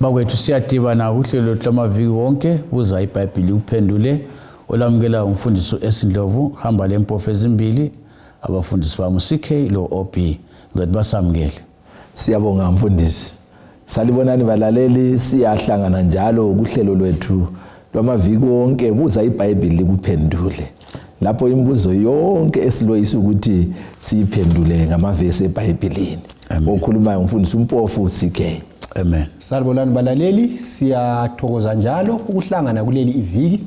Bakwethu, siyadibana kuhlelo lwethu lwamaviki wonke, Buza iBhayibhili Uphendule. Olamukela umfundisi u-Esindlovu, hamba lempofu ezimbili, abafundisi bami u-CK lo OB. Ngizathi basamukele. Siyabonga mfundisi. Salibonani balaleli, siyahlangana njalo kuhlelo lwethu lwamaviki wonke, Buza iBhayibhili Likuphendule. Lapho imibuzo yonke esiloyisa ukuthi siyiphendule ngamavesi eBhayibhilini. Okhulumayo umfundisi uMpofu CK. Amen. Salibonani balaleli, siyathokoza njalo ukuhlangana kuleli iviki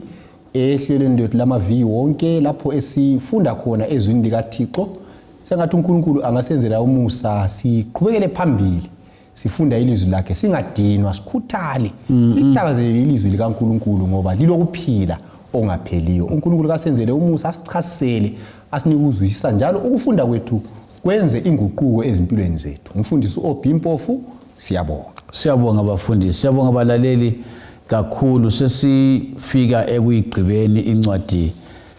ehlelweni lethu lamaviki wonke lapho esifunda khona ezwini likaThixo. Sengathi uNkulunkulu angasenzela umusa siqhubekele phambili sifunda ilizwi lakhe, singadinwa, sikhuthale, sithakazelele ilizwi likaNkulunkulu ngoba lilokuphila ongapheliyo. UNkulunkulu kasenzele umusa, asichasisele, asinike ukuzwisisa njalo ukufunda kwethu kwenze inguquko ezimpilweni zethu. Umfundisi uOB Mpofu, siyabonga. Siyabonga bafundisi, siyabonga balaleli kakhulu. Sesifika ekuyigqibeni incwadi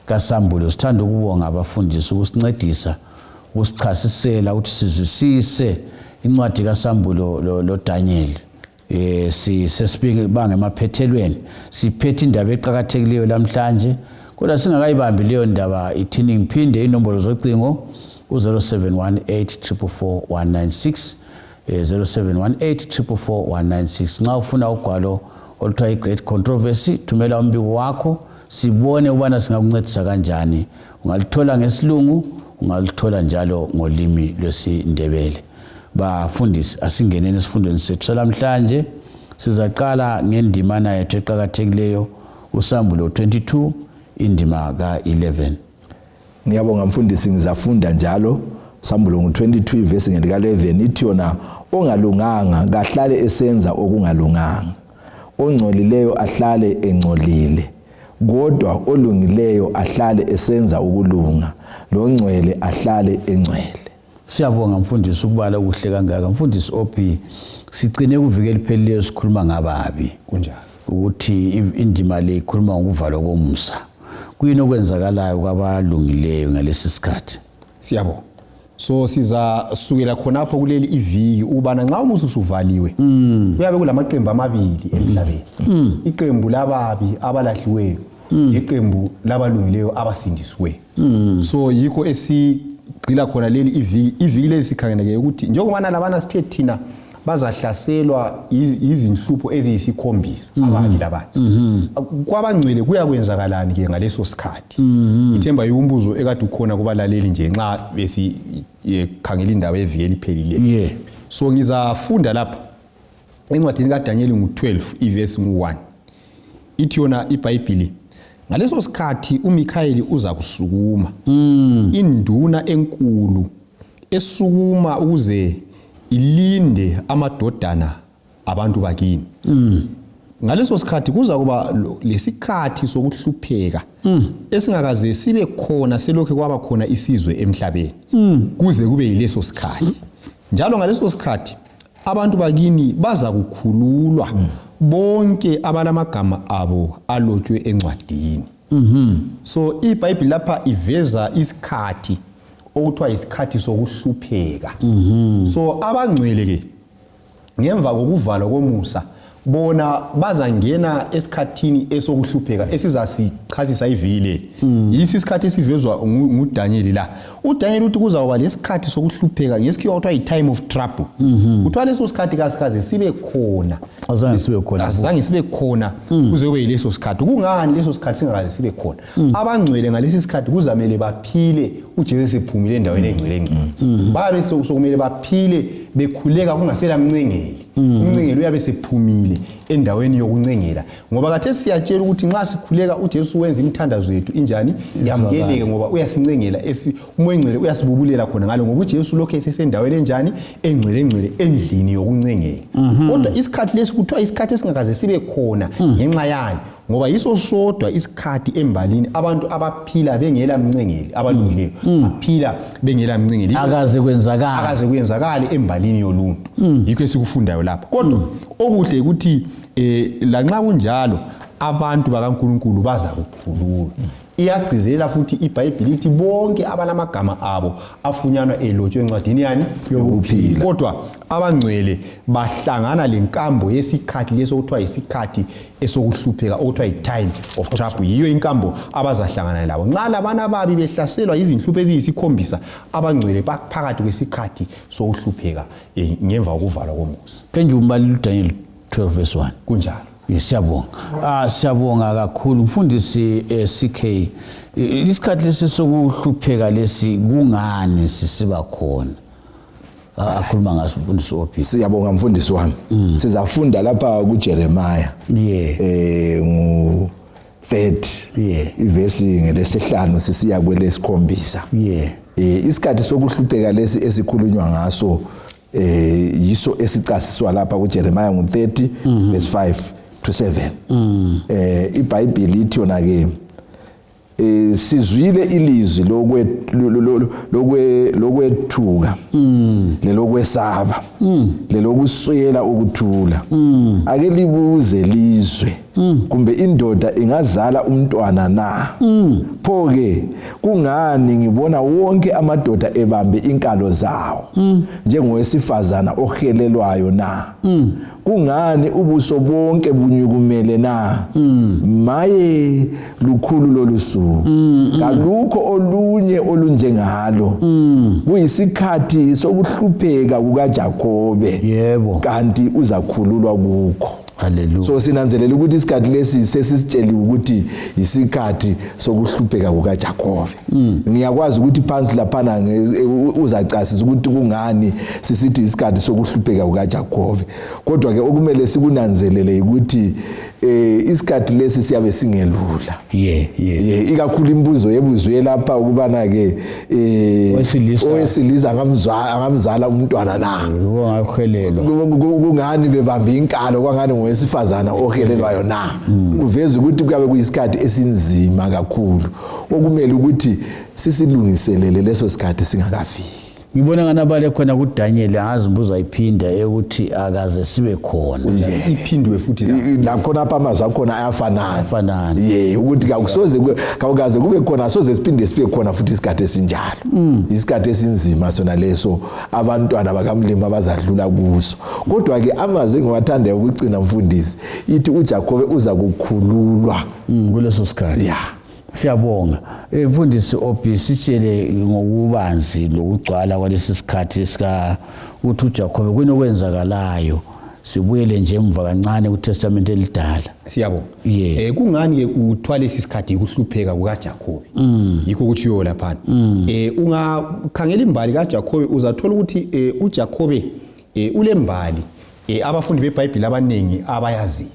kaSambulo. Sithanda ukubonga abafundisi ukusincedisa, ukusichasisela ukuthi sizwisise incwadi kaSambulo loDaniel. Sesibanga emaphethelweni, siphethe indaba eqakathekileyo lamhlanje, kodwa singakayibambi leyo ndaba ithini ngiphinde inombolo zocingo u-0718 444 196, 0718 444 196. Nxa ufuna ugwalo oluthiwa i-Great Controversy, thumela umbiko wakho sibone ukubana singakuncedisa kanjani. Ungalithola ngesilungu, ungaluthola njalo ngolimi lwesiNdebele. Bafundisi, asingeneni esifundweni sethu salamhlanje. Sizaqala ngendimana yethu eqakathekileyo, uSambulo 22, indima ka-11. Ngiyabonga mfundisi, ngizafunda njalo Sambulo ngu-22 ivesi ngelika-11, ithi yona: ongalunganga kahlale esenza okungalunganga, ongcolileyo ahlale engcolile, kodwa olungileyo ahlale esenza ukulunga, longcwele ahlale engcwele. Siyabonga mfundisi ukubala kuhle kangaka. Mfundisi OP, sigcine kuviki eliphelileyo sikhuluma ngababi. Kunjalo. Ukuthi indima le ikhuluma ngokuvalwa komusa. Kuyini okwenzakalayo kwabalungileyo ngalesi sikhathi? Siyabonga. So sizasukela khonapho kuleli iviki ukubana nxa umusa usuvaliwe, kuyabe kulamaqembu amabili emhlabeni. Iqembu lababi abalahliweyo, iqembu labalungileyo abasindisiweyo. So yikho esigxila khona leli iviki. Iviki leli sikhangeleke ukuthi njengobana labana sithe thina bazahlaselwa izinhlupho eziyisikhombisa ababi labana, kwabangcwele kuyakwenzakalani ke ngaleso sikhathi? Ithemba yiwumbuzo ekade ukhona kubalaleli nje nxa besikhangela indaba yeviki eliphelileyo. So ngizafunda lapha encwadini kaDanyeli ngu-12 ivesi ngu-1. Ithi yona iBhayibhili: ngaleso sikhathi uMikhayeli uza kusukuma, induna enkulu esukuma ukuze ilinde amadodana abantu bakini. Ngaleso sikhathi kuza kuba lesikhathi sokuhlupheka esingakaze sibe khona selokhu kwaba khona isizwe emhlabeni kuze kube yileso sikhathi. Njalo ngaleso sikhathi abantu bakini baza kukhululwa, bonke abalamagama abo alotshwe encwadini. So iBhayibhili lapha iveza isikhathi okuthiwa isikhathi sokuhlupheka. So abangcwele ke ngemva kokuvalwa komusa bona bazangena esikhathini esokuhlupheka esizasichasisa iviki leli. Yisi isikhathi esivezwa nguDaniel la. UDaniel uthi kuzawuba lesikhathi sokuhlupheka, ngesikhiwa kuthiwa yi-time of trouble. Kuthiwa leso sikhathi kasikaze sibe khona. Azange sibe khona. Azange sibe khona kuze kube yileso sikhathi. Kungani leso sikhathi singakaze sibe khona? Abangcwele ngalesi sikhathi kuzamele baphile uJesu esephumile endaweni engcwele engcwele. Babe sokumele baphile bekhuleka kungasela mncengeli. Umncengeli uyabe sephumile endaweni yokuncengela, ngoba khathesi siyatshela ukuthi nxa sikhuleka uJesu wenza imithandazo yethu injani? Yamukeleke, ngoba uyasincengela, uMoya Engcwele uyasibubulela khona ngalo, ngoba uJesu lokhu esesendaweni enjani? Engcwele engcwele, endlini yokuncengela. Kodwa isikhathi lesi kuthiwa isikhathi esingakaze sibe khona. Ngenxa yani? Ngoba yiso sodwa isikhathi embalini abantu abaphila bengela mncengeli, abalungileyo baphila bengela mncengeli. Akaze kwenzakala. Akaze kwenzakale embalini yoluntu. Yikho esikufundayo lapha. Kodwa okuhle ukuthi lanxa kunjalo abantu bakaNkulunkulu baza kukhululwa. Iyagcizelela futhi iBhayibhili ithi bonke abalamagama abo afunyanwa elotshwe encwadini yani yokuphila. Kodwa abangcwele bahlangana lenkambo yesikhathi leso okuthiwa yisikhathi esokuhlupheka, okuthiwa yi-time of trouble. Yiyo inkambo abazahlangana labo nxa labana ababi behlaselwa yizinhlupho eziyisikhombisa. Abangcwele baphakathi kwesikhathi sokuhlupheka ngemva kokuvalwa komuzi. Kenje umbalile uDaniel 12 verse 1. Kunjalo. Siyabonga. Siyabonga kakhulu mfundisi CK. Isikhathi lesi sokuhlupheka lesi kungani sisiba khona? Akhuluma ngaso mfundisi OP. Siyabonga mfundisi wami. Sizafunda lapha kuJeremiah. Ngu 30. Ivesi ngelesihlanu sisiya kwelesikhombisa. Isikhathi sokuhlupheka lesi esikhulunywa ngaso yiso esicasiswa lapha kuJeremiah ngu 30 verse 5 to 7. iBhayibheli ithi yona ke sizwile ilizwi lokwethuka lelokwesaba lelokuswela ukuthula. Ake libuze lizwe, kumbe indoda ingazala umntwana na? Pho ke kungani ngibona wonke amadoda ebambe inkalo zawo njengowesifazana ohelelwayo na? Kungani ubuso bonke bunyukumele na? Maye lukhulu lolusuku, kalukho olunye olunjengalo. Kuyisikhathi sokuhlupheka kukaJakobe, kanti uzakhululwa kukho. Hallelujah. So sinanzelela ukuthi isikhathi lesi sesisitsheliwe ukuthi isikhathi sokuhlupheka kukaJakobe. Ngiyakwazi ukuthi phansi laphana uzacasisa ukuthi kungani sisithi isikhathi sokuhlupheka kukaJakobe. Kodwa ke okumele sikunanzelele ukuthi isikhathi lesi siyabe singelula. Ikakhulu imibuzo yebuzwe lapha ukubana ke owesilisa angamzala umntwana na? Kungani bebambe inkalo kwangani ngowesifazana ohelelwayo na? Kuveza ukuthi kuyabe kuyisikhathi esinzima kakhulu okumele ukuthi sisilungiselele leso sikhathi singakafiki. Ngibona ngani abale khona kuDaniel, angazi umbuzo ayiphinda ukuthi akaze sibe khona. Iphindwe futhi la. Nakhona apha amazwi akhona ayafanana. Ayafanana. Ukuthi kakusoze kawukaze kube khona, soze siphinde sibe khona futhi isikhathi esinjalo. Isikhathi esinzima sona leso abantwana bakamlimi abazadlula kuso. Kodwa ke amazwi engiwathandayo ukugcina mfundisi, ithi uJakobe uza kukhululwa kuleso sikhathi. Siyabonga. Mfundisi OP, sitshele ngokubanzi lokugcwala kwalesi sikhathi sika uthi uJakobe kunokwenzakalayo. Sibuyele nje emva kancane kuTestament elidala. Siyabonga. Kungani ke uthwala lesi sikhathi ukuhlupheka kukaJakobe? Yikho kutshiwo lapha. Ungakhangela imbali kaJakobe uzathola ukuthi uJakobe ulembali abafundi beBhayibheli abaningi abayaziyo.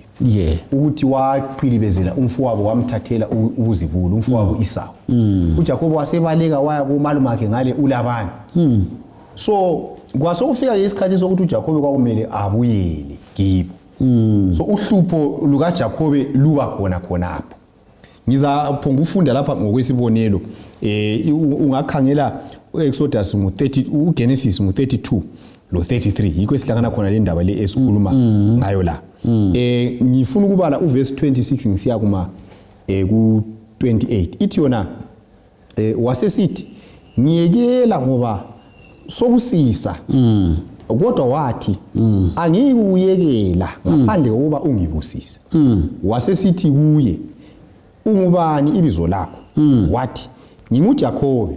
Ukuthi waqilibezela umfowabo wamthathela ubuzibulo, umfowabo Esau. uJakobe wasebaleka waya kumalumakhe ngale uLabani. So kwasokufika isikhathi sokuthi uJakobe kwakumele abuyele kibo. So uhlupho lukaJakobe luba khona khonapho. Ngizaphonga ufunda lapha ngokwesibonelo. Ungakhangela uExodus ngo-30, uGenesis ngo-32 lo 33, yikho esihlangana khona le ndaba le esikhuluma ngayo la. Ngifuna ukubala uverse 26 ngisiya kuma ku 28. Ithi yona wasesithi ngiyekela ngoba sokusisa. Kodwa wathi angiyikuyekela ngaphandle kokuba ungibusise. Wasesithi kuye ungubani ibizo lakho? Wathi nginguJakobe.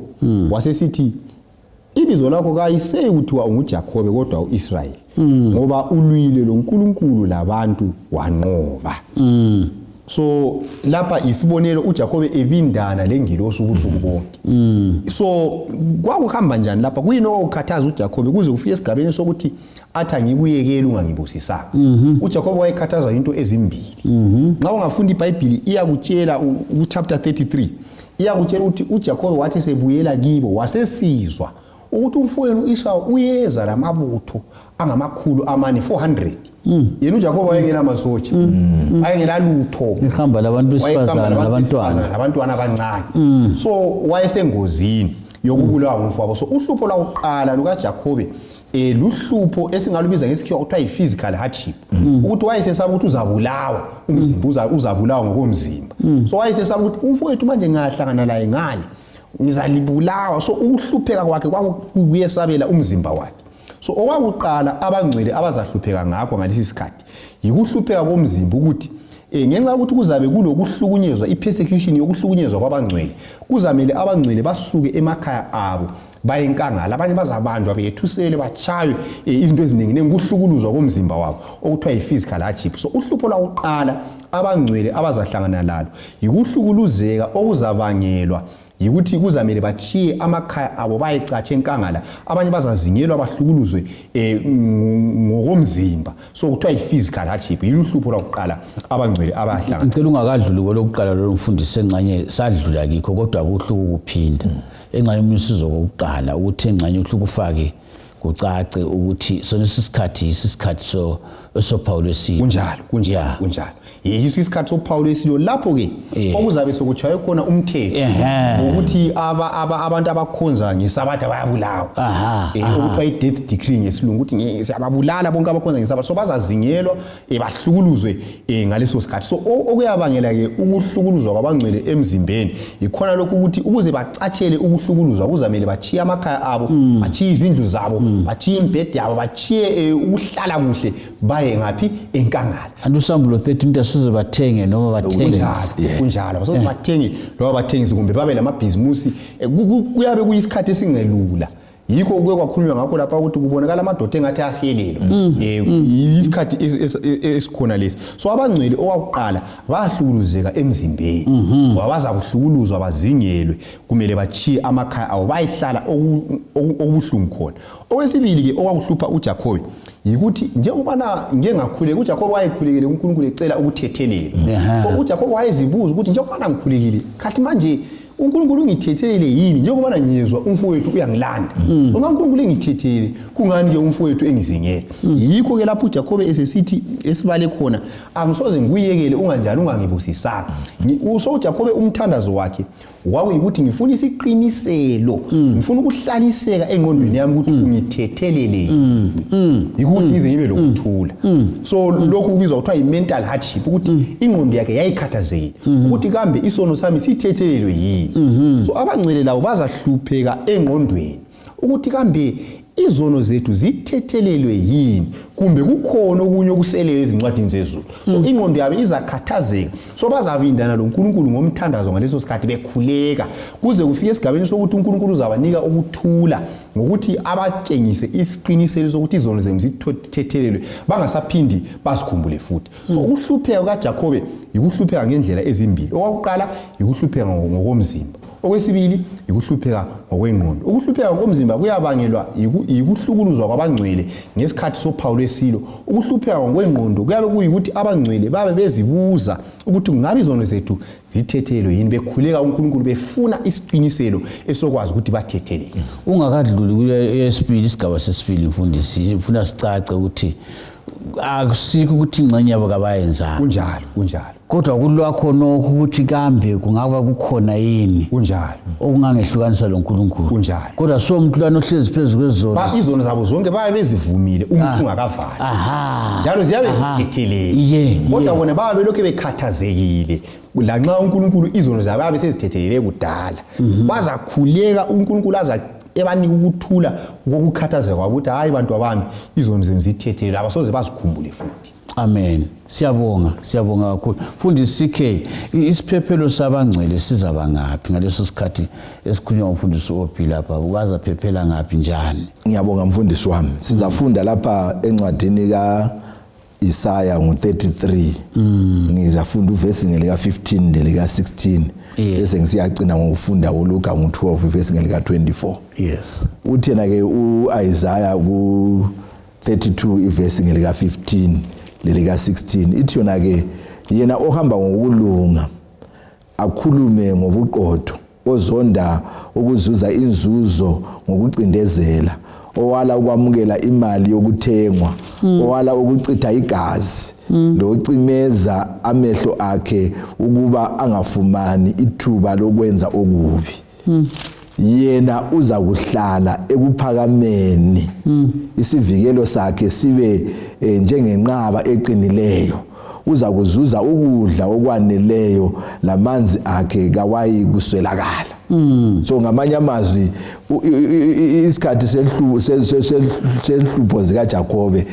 Wasesithi ibizo lakho kayiseyikuthiwa unguJakobe kodwa uIsrayeli, ngoba ulwile loNkulunkulu labantu wanqoba. So lapha isibonelo uJakobe ebindana lengilosi ubusuku bonke. So kwakuhamba njani lapha? Kuyini okukhathaza uJakobe kuze kufike esigabeni sokuthi athi angikuyekeli ungangibusisanga? uJakobe wayekhathazwa into ezimbili. Nxa ungafunda iBhayibhili iyakutshela ku chapter 33 iyakutshela ukuthi uJakobe wathi sebuyela kibo wasesizwa ukuthi umfowenu uEsau uyeza lamabutho angamakhulu amane 400. Yena uJakobe wayengela masotsha, wayengela lutho, ihamba labantu besifazana labantwana, labantwana abancane. So wayesengozini yokubulawa ngumfowabo. So uhlupho lwakuqala lukaJakobe Luhlupho esingalubiza ngesikhiwa kuthiwa yi-physical hardship, ukuthi wayesesaba ukuthi uzabulawa umzimba, uzabulawa ngokomzimba. So wayesesaba ukuthi umfowethu manje ngahlangana laye ngale ngizalibulawa. So ukuhlupheka kwakhe kwakuyesabela umzimba wakhe. So okwakuqala abangcwele abazahlupheka ngakho ngalesi sikhathi yikuhlupheka komzimba, ukuthi ngenxa yokuthi kuzabe kulokuhlukunyezwa, i-persecution yokuhlukunyezwa kwabangcwele, kuzamele abangcwele basuke emakhaya abo baye enkangala. Abanye bazabanjwa, bethusele, batshaywe, izinto eziningi, kuhlukuluzwa komzimba wabo okuthiwa yi-physical hardship. So uhlupho lwakuqala abangcwele abazahlangana lalo yikuhlukuluzeka okuzabangelwa yikuthi kuzamele bachiye amakhaya abo bayecatsha enkangala. Abanye bazazingelwa, bahlukuluzwe ngokomzimba. So kuthiwa yi-physical hardship, yiluhlupho lwakuqala abangcwele abahlangana. Ngicela ungakadluli kolokuqala lolo, mfundisi, engxenye sadlula kikho, kodwa kuhle ukuphinda engxenye omunye usizo kokuqala, ukuthi engxenye uhle ukufake kucace ukuthi sona isikhathi yisisikhathi so esophawu lwesilo. Kunjalo, kunjalo. Kunjalo, yiso isikhathi sophawu lwesilo lapho-ke okuzabe sokutshaywe khona umthetho wokuthi abantu abakhonza ngesabatha bayabulawa, okuthiwa i-death decree ngesilungu, ukuthi siyababulala bonke abakhonza ngesabatha. So bazazingelwa, bahlukuluzwe ngaleso sikhathi. So okuyabangela-ke ukuhlukuluzwa kwabangcwele emzimbeni yikhona lokhu, ukuthi ukuze bacatshele ukuhlukuluzwa kuzamele bachiye amakhaya abo, bachiye izindlu zabo, bachiye imibhede yabo, bachiye ukuhlala kuhle, baye ngaphi? Enkangala. Anti usambulo 13 into asoze bathenge noma bathengise. Kunjalo, kunjalo, basoze bathenge noma bathengise kumbe babe lamabhizimusi. Kuyabe kuyisikhathi esingelula. Yikho kuke kwakhulunywa ngakho lapha ukuthi kubonakala amadoda engathi ahelelwa. Isikhathi esikhona lesi. So abangcwele okwakuqala bayahlukuluzeka emzimbeni, ngoba baza kuhlukuluzwa, bazingelwe, kumele bachiye amakhaya abo bayehlala okubuhlungu khona. Okwesibili-ke okwakuhlupha uJakhobe yikuthi njengobana ngike ngakhuleka, uJakhobe wayekhulekile uNkulunkulu ecela ukuthethelelwa. So uJakhobe wayezibuza ukuthi njengobana ngikhulekile khathi manje, uNkulunkulu ungithethelele yini, njengobana ngizwa umfowethu uyangilanda? Uma uNkulunkulu engithethelele, kungani-ke umfowethu engizingela? Yikho-ke lapho uJakhobe esesithi esibale khona, "Angisoze ngikuyekele unganjani ungangibusisanga." So uJakhobe umthandazo wakhe kwakuyikuthi ngifuna isiqiniselo, ngifuna ukuhlaliseka engqondweni yami ukuthi ungithethelele yini, yikuthi ngize ngibe lokuthula. So lokhu kubizwa kuthiwa yi-mental hardship, ukuthi ingqondo yakhe yayikhathazekile ukuthi kambe isono sami sithethelelwe yini. So abangcwele labo bazahlupheka engqondweni ukuthi kambe izono zethu zithethelelwe yini kumbe kukhona okunye okuseleyo ezincwadini zezulu. So ingqondo yabo izakhathazeka. So bazabindana loNkulunkulu ngomthandazo ngaleso sikhathi, bekhuleka kuze kufike esigabeni sokuthi uNkulunkulu uzabanika ukuthula ngokuthi abatshengise isiqiniselo sokuthi izono zenu zithethelelwe, bangasaphindi bazikhumbule futhi. So ukuhlupheka kukaJakhobe yikuhlupheka ngendlela ezimbili. Okwakuqala yikuhlupheka ngokomzimba, okwesibili yikuhlupheka ngokwengqondo. Ukuhlupheka ngokomzimba kuyabangelwa yikuhlukuluzwa kwabangcwele ngesikhathi sophawu lwesilo. Ukuhlupheka ngokwengqondo kuyabe kuyikuthi abangcwele babe bezibuza ukuthi kungabe izono zethu zithethelelwe yini, bekhuleka uNkulunkulu befuna isiqiniselo esokwazi ukuthi bathethelele. Ungakadluli kuyesibili, isigaba sesibili, mfundisi, ngifuna sicace ukuthi akusikho ukuthi ingxenye yabo kabayenzanga. Kunjalo, kunjalo. Kodwa kulwakho nokho ukuthi kambe kungaba kukhona yini okungangehlukanisa lo Nkulunkulu. Kodwa so umuntu lwana ohlezi phezu kwezono. Izono zabo zonke bayabe bezivumile umufi ungakavali, njalo ziyabe zithethelele, kodwa bona bayabe belokhu bekhathazekile lanxa uNkulunkulu izono zabo bayabe sezithethelele kudala. Bazakhuleka uNkulunkulu aza ebanika ukuthula kokukhathazeka kwabo ukuthi hayi, bantu abami, izono zenu zithethelele, abasoze bazikhumbule futhi. Amen, siyabonga, siyabonga kakhulu, mfundisi CK. Isiphephelo sabangcwele sizaba ngaphi ngaleso sikhathi esikhulunywa ngumfundisi OB lapha? Bazaphephela ngaphi, njani? Ngiyabonga, mfundisi wami. Sizafunda lapha encwadini ka Isaya ngo-33. Ngizafunda uvesi ngelika 15 nelika 16, bese ngisiyagcina ngokufunda uLuka ngo-12 ivesi ngelika 24. Uthi yena ke uIsaya ku 32 ivesi ngelika 15 lelika 16, ithi yona ke, "Yena ohamba ngokulunga, akhulume ngobuqotho, ozonda ukuzuza inzuzo ngokucindezela, owala ukwamukela imali yokuthengwa, owala ukuchitha igazi, locimeza amehlo akhe ukuba angafumani ithuba lokwenza okubi." Yena uza kuhlala ekuphakameni, isivikelo sakhe sibe njengenqaba eqinileyo. Uza kuzuza ukudla okwaneleyo, lamanzi akhe kawayi kuswelakala. So ngamanye amazwi, isikhathi senhlupho zikaJakobe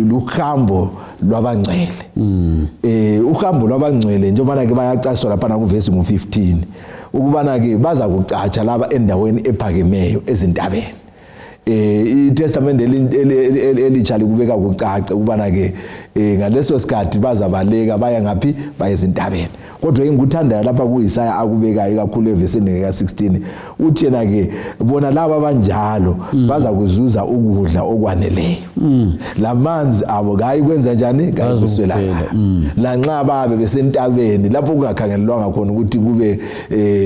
luhambo lwabangcwele, uhambo lwabangcwele, njengoba ke bayacaswa lapha kuvesi ngu-15 ukubana ke baza kucatsha laba endaweni ephakemeyo ezintabeni. ITestament elitsha likubeka kucace ukubana ke ngaleso sikhathi bazabaleka baya ngaphi? Baya ezintabeni. Kodwa engikuthandayo lapha kuIsaya akubekayo kakhulu evesini ka-16, uthi yena ke bona laba abanjalo baza kuzuza ukudla okwaneleyo, lamanzi abo kayi kwenza njani? Kayi kuswelakala, lanxa babe besentabeni lapho kungakhangelelwanga khona ukuthi kube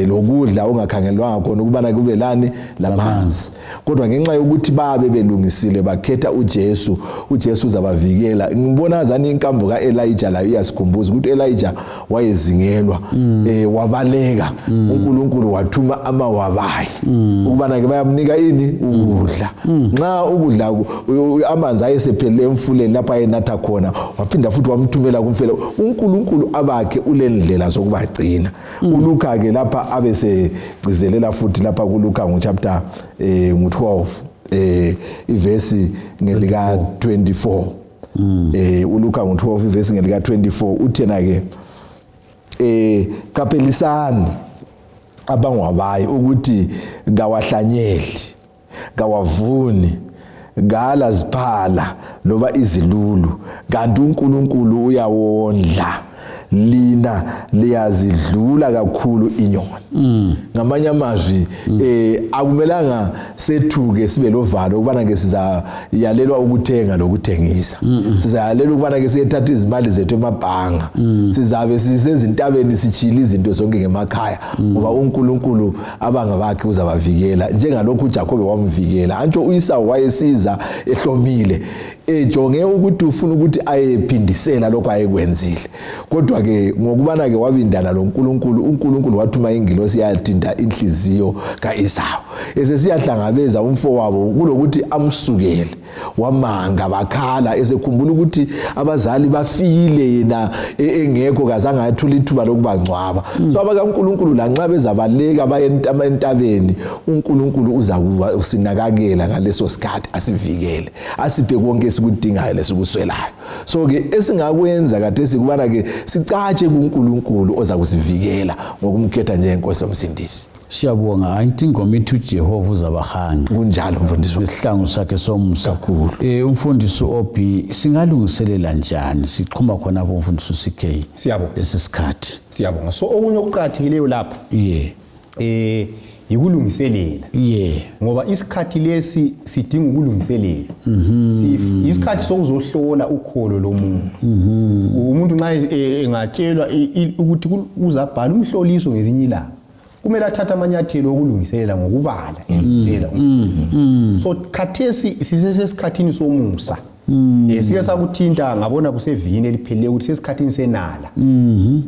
lokudla, okungakhangelelwanga khona ukubana kube lani lamanzi. Kodwa ngenxa yokuthi babe belungisile, bakhetha uJesu, uJesu uzabavikela. Ngibona zani inkambo kaElijah layo iyasikhumbuza ukuthi Elijah wayezingelwa, wabaleka, uNkulunkulu wathuma amawabayi ukubana ke bayamnika ini? Ukudla. Nxa ukudla amanzi ayesephelele emfuleni lapho ayenatha khona, waphinda futhi wamthumela kumfela. UNkulunkulu abakhe ulendlela zokubagcina. ULuka ke lapha abe segcizelela futhi lapha kuLuka ngo-chapter ngu-12, ivesi ngelika 24. ULuka ngo-12 ivesi ngelika 24, uthena ke qaphelisani abangwabayi ukuthi kawahlanyeli, kawavuni, kala ziphala loba izilulu, kanti uNkulunkulu uyawondla. Lina liyazidlula kakhulu inyoni. Ngamanye amazwi, akumelanga sethuke, sibe lovalo ukubana ke sizayalelwa ukuthenga lokuthengisa, sizayalelwa ukubana ke siyethatha izimali zethu emabhanga, sizabe sisezintabeni sitshile izinto zonke ngemakhaya, ngoba uNkulunkulu abangabakhe uzabavikela njengalokhu uJakobe wamvikela. Antsho uIsawu wayesiza ehlomile, ejonge ukuthi ufuna ukuthi ayephindisela lokho ayekwenzile, kodwa ke ngokubana ke wabindana loNkulunkulu, uNkulunkulu wathuma ingilosi yathinta inhliziyo kaIsawu. Esesiyahlangabeza umfowabo, kulokuthi amsukele, wamanga, bakhala, esekhumbula ukuthi abazali bafile, yena engekho, kazange athula ithuba lokubangcwaba. So abakaNkulunkulu lanxa bezabaleka baye entabeni, uNkulunkulu uzakuba usinakakela ngaleso sikhathi, asivikele, asiphe konke esikudingayo lesikuswelayo. So ke esingakwenza khathesi kubana ke sicatshe kuNkulunkulu oza kusivikela ngokumkhetha njengenkosi lomsindisi. Siyabonga. Angithi ingoma ithi uJehova uzabahanqa. Kunjalo, mfundisi. Isihlangu sakhe somusa. Kakhulu. Umfundisi Obi, singalungiselela njani? Siqhuma khona apho, umfundisi uCK. Siyabonga. Lesi sikhathi. Siyabonga. So okunye okuqakathekileyo lapha yikulungiselela, ngoba isikhathi lesi sidinga ukulungiselela. Isikhathi sokuzohlola ukholo lomuntu. Umuntu nxa engatshelwa ukuthi uzabhala umhloliso ngelinye ilanga, kumele athathe amanyathelo okulungiselela ngokubala, elungiselela. So khathesi sisesesikhathini somusa. Sike sakuthinta, ngabona kusevikini elipheleleyo ukuthi sesikhathini senala.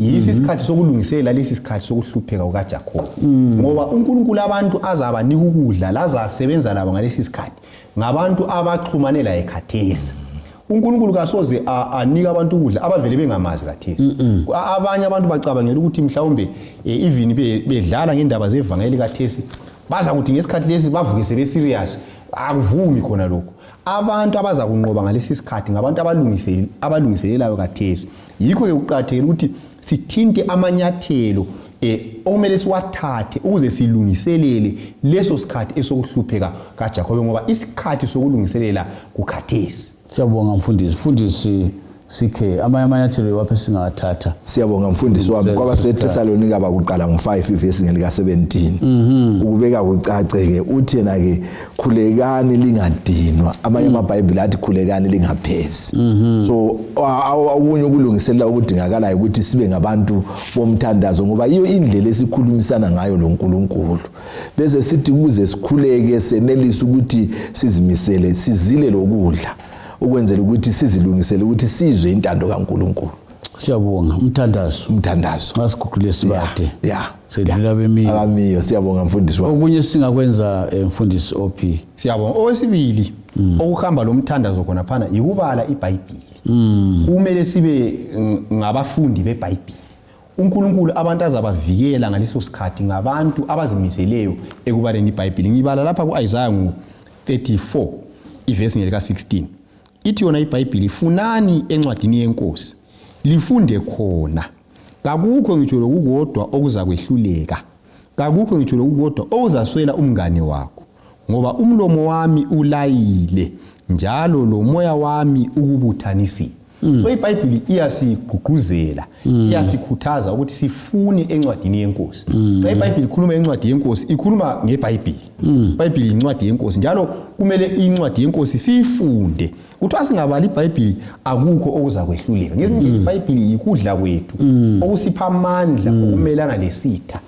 Yiso isikhathi sokulungisela lesi sikhathi sokuhlupheka kukaJakobe, ngoba uNkulunkulu abantu azabanika ukudla lazasebenza labo ngalesi sikhathi ngabantu abaxhumane laye khathesi. uNkulunkulu kasoze anike abantu ukudla abavele bengamazi khathesi. Abanye abantu bacabangela ukuthi mhlawumbe even bedlala ngendaba zevangeli khathesi, baza kuthi ngesikhathi lesi bavuke sebe-serious. Akuvumi khona lokho. Abantu abaza kunqoba ngalesi sikhathi ngabantu abalungiselelayo khathesi. Yikho-ke kuqakathekile ukuthi sithinte amanyathelo okumele siwathathe ukuze silungiselele leso sikhathi esokuhlupheka kaJakobe, ngoba isikhathi sokulungiselela kukhathesi. Siyabonga, mfundisi. Mfundisi CK, amanye amanyathelo iwaphi esingawathatha? Siyabonga, mfundisi wami. KwabaseThesalonika bakuqala ngo-5 ivesi ngelika-17 ukubeka kucace-ke, uthi yena-ke khulekani lingadinwa. Amanye amabhayibhili athi khulekani lingaphezi. So okunye ukulungiselela okudingakalayo ukuthi sibe ngabantu bomthandazo, ngoba yiyo indlela esikhulumisana ngayo loNkulunkulu. Bese sithi ukuze sikhuleke senelise ukuthi sizimisele, sizile lokudla ukwenzela ukuthi sizilungisele ukuthi sizwe intando kaNkulunkulu. Siyabonga umthandazo. Umthandazo. Nxa siguqule sibade. Yeah. Sedlula abemiyo. Abamiyo siyabonga mfundisi wami. Okunye singakwenza mfundisi OP. Siyabonga. Owesibili okuhamba lo mthandazo khona phana yikubala iBhayibhili. Kumele sibe ngabafundi beBhayibhili. uNkulunkulu abantu azabavikela ngaleso sikhathi ngabantu abazimiseleyo ekubaleni iBhayibhili. Ngibala lapha ku-Isaya ngu-34 ivesi ngelika 16. Ithi yona iBhayibhili, funani encwadini yeNkosi lifunde khona, kakukho ngitsho lokukodwa okuzakwehluleka, kakukho ngitsho lokukodwa okuzaswela umngane wakho, ngoba umlomo wami ulayile njalo lomoya wami ukubuthanisile. So iBhayibhili iyasigqugquzela, iyasikhuthaza ukuthi sifune encwadini yeNkosi. Xa iBhayibhili ikhuluma encwadi yeNkosi, ikhuluma ngeBhayibhili. iBhayibhili yincwadi yeNkosi, njalo kumele incwadi yeNkosi siyifunde. Kuthiwa singabali iBhayibhili akukho okuzakwehluleka. Ngezinye indlela iBhayibhili yikudla kwethu okusipha amandla okumelana lesitha.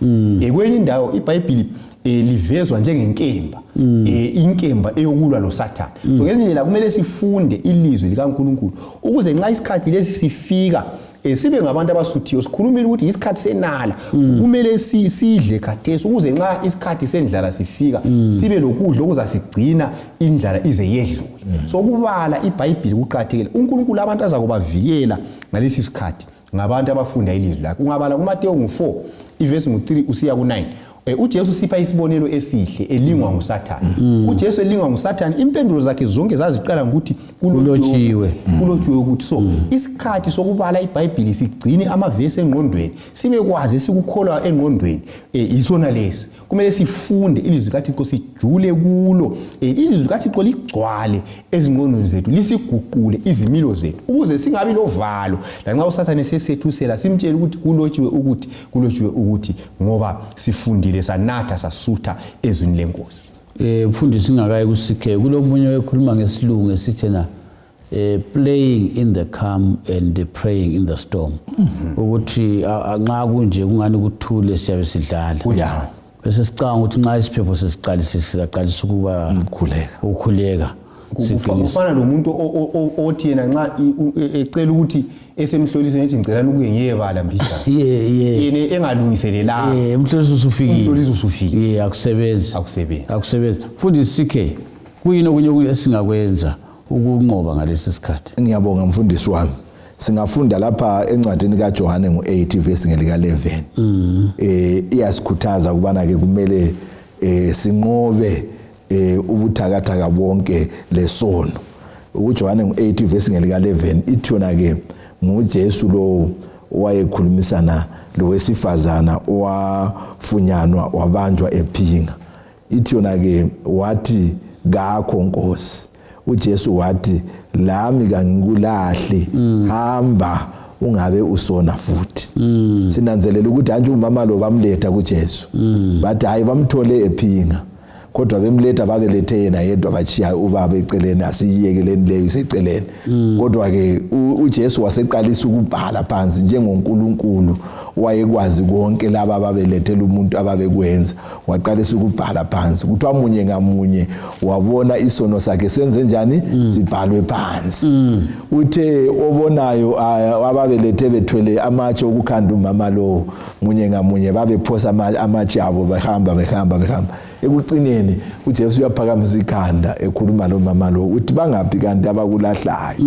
Kwenye indawo iBhayibhili livezwa njengenkemba, inkemba eyokulwa loSathane. So ngezinye indlela kumele sifunde ilizwi likaNkulunkulu ukuze nxa isikhathi lesi sifika sibe ngabantu abasuthiyo. Sikhulumile ukuthi isikhathi senala, kumele sidle khathesi ukuze nxa isikhathi sendlala sifika sibe lokudla okuzasigcina indlala ize yedlule. So ukubala iBhayibhili kuqakathekile. uNkulunkulu abantu azakubavikela ngalesi sikhathi ngabantu abafunda ilizwi lakhe. Ungabala kuMateyu ngu-4 ivesi ngu-3 usiya ku-9, uJesu sipha isibonelo esihle elingwa nguSathane. uJesu elingwa nguSathane, impendulo zakhe zonke zaziqala ngokuthi kulotshiwe, kulotshiwe ukuthi. So isikhathi sokubala iBhayibhili sigcine amavesi engqondweni, sibekwazi esikukholwa engqondweni, yisona lesi. Kumele sifunde ilizwi likaThixo, sijule kulo, ilizwi likaThixo ligcwale ezingqondweni zethu, lisiguqule izimilo zethu ukuze singabi lovalo lanxa uSathane sesethusela, simtshele ukuthi kulotshiwe ukuthi, kulotshiwe ukuthi, ngoba sifundile sanatha sasutha ezwini lenkosi. Mfundisi, ngingakayi ku-CK, kulomunye okhuluma ngesilungu esithena playing in the calm and praying in the storm, ukuthi nxa kunje kungani kuthule siyabe sidlala. Bese sicabanga ukuthi nxa isiphepho sesiqalisa sizaqalisa ukuba ukukhuleka. Kufana lomuntu othi yena nxa ecela ukuthi esemhlolisweni ethi ngicela ukuye ngiyebala mbijana. Yena engalungiselelanga. Umhloliso usufikile. Umhloliso usufikile. Akusebenzi. Akusebenzi. Akusebenzi. Mfundisi CK, kuyini okunye esingakwenza ukunqoba ngalesi sikhathi? Ngiyabonga mfundisi wami. Singafunda lapha encwadini kaJohane ngu-8 verse ngelika 11. Iyasikhuthaza ukubana ke kumele sinqobe ubuthakathaka bonke lesono. UJohane ngu-8 verse ngelika 11 ithi yona ke nguJesu lo owayekhulumisana lowesifazana owafunyanwa wabanjwa ephinga. Ithi yona ke wathi kakho Nkosi. uJesu wathi lami kangikulahli, hamba ungabe usona futhi. Sinanzelela ukuthi anje umama lo bamletha kuJesu, bathi hayi bamthole ephinga, kodwa bemletha babelethe yena yedwa, bachiya ubaba eceleni, asiyiyekeleni leyo iseceleni. Kodwa ke uJesu waseqalisa ukubhala phansi njengoNkulunkulu wayekwazi konke laba ababelethela umuntu ababekwenza, waqalisa ukubhala phansi. Kuthiwa munye ngamunye wabona isono sakhe senze njani, sibhalwe phansi. Uthe obonayo ababelethe bethwele amatshe okukhanda umama lo, munye ngamunye babephosa amatshe abo, behamba behamba behamba. Ekucineni uJesu uyaphakamisa ikhanda ekhuluma lo mama lo, uthi bangaphi kanti abakulahlayo?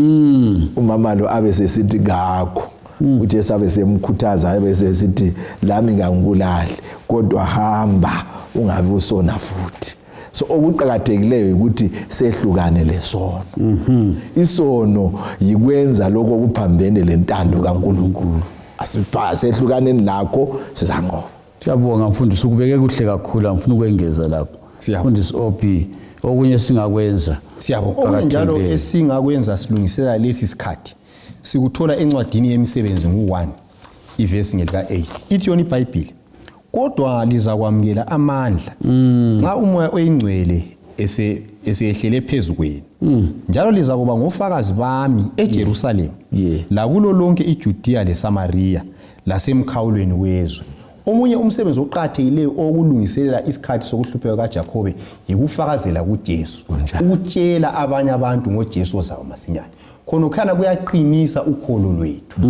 Umama lo abe sesithi kakho. uJesu abe semkhuthaza, abe sesithi lami kangikulahli, kodwa hamba ungabe usona futhi. So okuqakathekileyo ukuthi sehlukane lesono. Isono yikwenza lokho okuphambene lentando kaNkulunkulu. Asehlukaneni lakho, sizanqoba. Siyabonga mfundisi, ukubeke kuhle kakhulu, angifuni ukwengeza lapho. Mfundisi OP, okunye singakwenza. Siyabonga. Okunye njalo esingakwenza silungisela lesi sikhathi sikuthola encwadini yemisebenzi ngu-1 ivesi ngelika-8. Ithi yona iBhayibhili, kodwa lizakwamukela amandla nxa umoya oyingcwele eseyehlele phezu kwenu, njalo lizakuba ngofakazi bami eJerusalema, lakulo lonke iJudiya leSamariya lasemkhawulweni wezwe. Omunye umsebenzi oqakathekileyo owokulungiselela isikhathi sokuhlupheka kaJakhobe yikufakazela kuJesu, ukutshela abanye abantu ngoJesu ozayo masinyane. Khonokhana kuyaqinisa ukholo lwethu.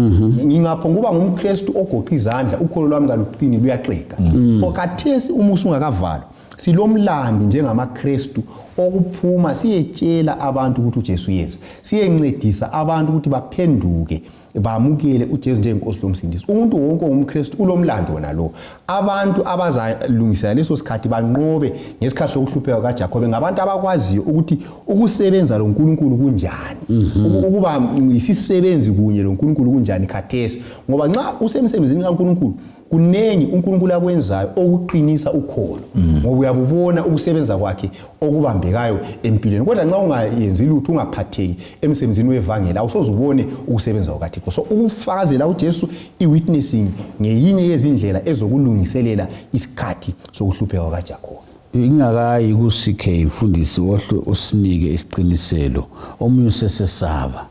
Ngingapho ngoba ngumKristu ogoqa izandla, ukholo lwami kaluqini, luyaxega. So khathesi uma usungakavalwa, silomlando njengamaKristu okuphuma siyetshela abantu ukuthi uJesu uyeza, siyencedisa abantu ukuthi baphenduke, bamukele uJesu njengenkosi lomsindisi. Umuntu wonke ongumKristu ulomlando wona lo. Abantu abazalungisela leso sikhathi banqobe ngesikhathi sokuhlupheka kaJakobe ngabantu abakwaziyo ukuthi ukusebenza loNkulunkulu kunjani, ukuba yisisebenzi kunye loNkulunkulu kunjani khathesi, ngoba nxa usemsebenzini kaNkulunkulu kunengi uNkulunkulu akwenzayo okuqinisa ukholo, ngoba uyabubona ukusebenza kwakhe okubambekayo empilweni. Kodwa nxa ungayenzi lutho, ungaphatheki emsebenzini wevangeli, awusoze ubone ukusebenza kukaThixo. So ukufakazela uJesu, i-witnessing, ngeyinye yezindlela ezokulungiselela isikhathi sokuhlupheka kukaJakobe. Ingakayi ku-CK, mfundisi, ohle usinike isiqiniselo. Omunye usesesaba,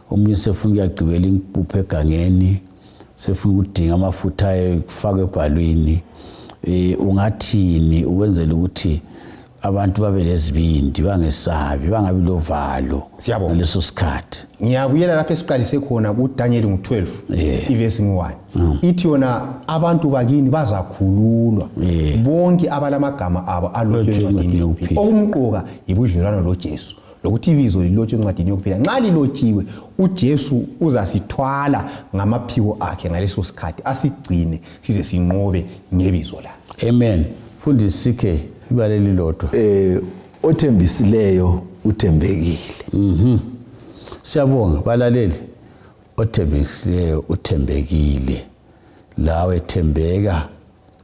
omunye sefuna ukuyagqibela impuphu egangeni, sefuna ukudinga amafutha kufakwe ebhalwini. Ungathini ukwenzela ukuthi abantu babe lezibindi, bangesabi, bangabi lovalo Siyabonga. ngaleso sikhathi? Ngiyabuyela lapho esiqalise khona kuDaniel ngu-12, ivesi ngu-1, ithi yona abantu bakini bazakhululwa, bonke abalamagama abo alotshwe alotshwe encwadini encwadini yokuphila. yokuphila. Okumqoka yibudlelwano loJesu, lokuthi ibizo lilotshwe encwadini yokuphila. Nxa lilotshiwe, uJesu uzasithwala ngamaphiko akhe ngaleso sikhathi, asigcine size sinqobe ngebizo lakhe. Amen. Mfundisi CK, ibale lilodwa. Othembisileyo uthembekile. Siyabonga balaleli. Othembekisileyo uthembekile, lawe thembeka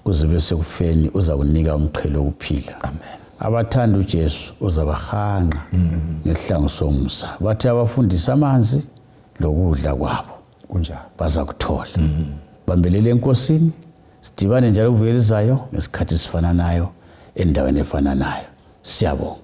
kuze bese kufeni, uzakunika umqhele wokuphila. Amen. Abathanda uJesu uzabahanqa ngesihlangu somusa, bathi abafundisa amanzi lokudla kwabo Kunjalo. Bazakuthola. Bambelele enkosini. Sidibane njalo kuviki elizayo ngesikhathi esifananayo, endaweni efananayo. Siyabonga.